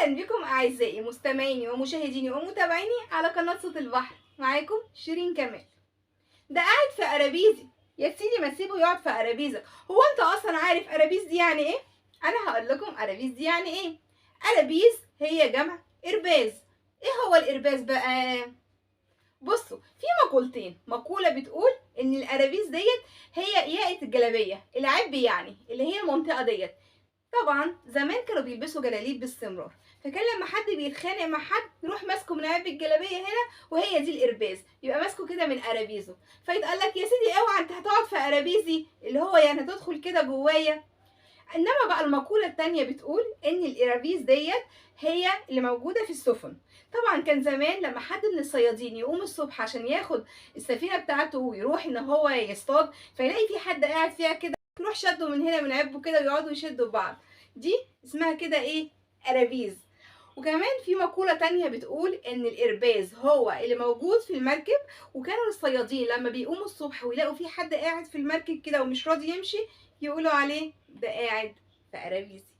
اهلا بكم اعزائي مستمعيني ومشاهديني ومتابعيني على قناة صوت البحر. معاكم شيرين كمال. ده قاعد في قرابيزي يا سيدي، ما تسيبه يقعد في قرابيزك. هو انت اصلا عارف قرابيز دي يعني ايه؟ انا هقول لكم قرابيز دي يعني ايه. قرابيز هي جمع قرباز. ايه هو القرباز بقى؟ بصوا، في مقولتين. مقولة بتقول ان القرابيز ديت هي ياقة الجلابية، العب يعني اللي هي المنطقة ديت. طبعا زمان كانوا بيلبسوا جلاليب باستمرار، فكان لما حد بيتخانق مع حد يروح ماسكه من عب الجلابية هنا، وهي دي القرباز، يبقى ماسكه كده من قرابيزه. فيتقال لك يا سيدي اوعى انت هتقعد في قرابيزي، اللي هو يعني هتدخل كده جوايا. انما بقى المقولة التانية بتقول ان القرابيز ديت هي اللي موجودة في السفن. طبعا كان زمان لما حد من الصيادين يقوم الصبح عشان ياخد السفينة بتاعته ويروح ان هو يصطاد، فيلاقي في حد قاعد فيها كده، يروح شده من هنا من عبه كده ويقعدوا يشدوا بعض. دي اسمها كده ايه؟ قرابيز. وكمان في مقولة تانية بتقول ان القرباز هو اللي موجود في المركب، وكانوا الصيادين لما بيقوموا الصبح ويلاقوا في حد قاعد في المركب كده ومش راضي يمشي، يقولوا عليه ده قاعد في قرابيزي.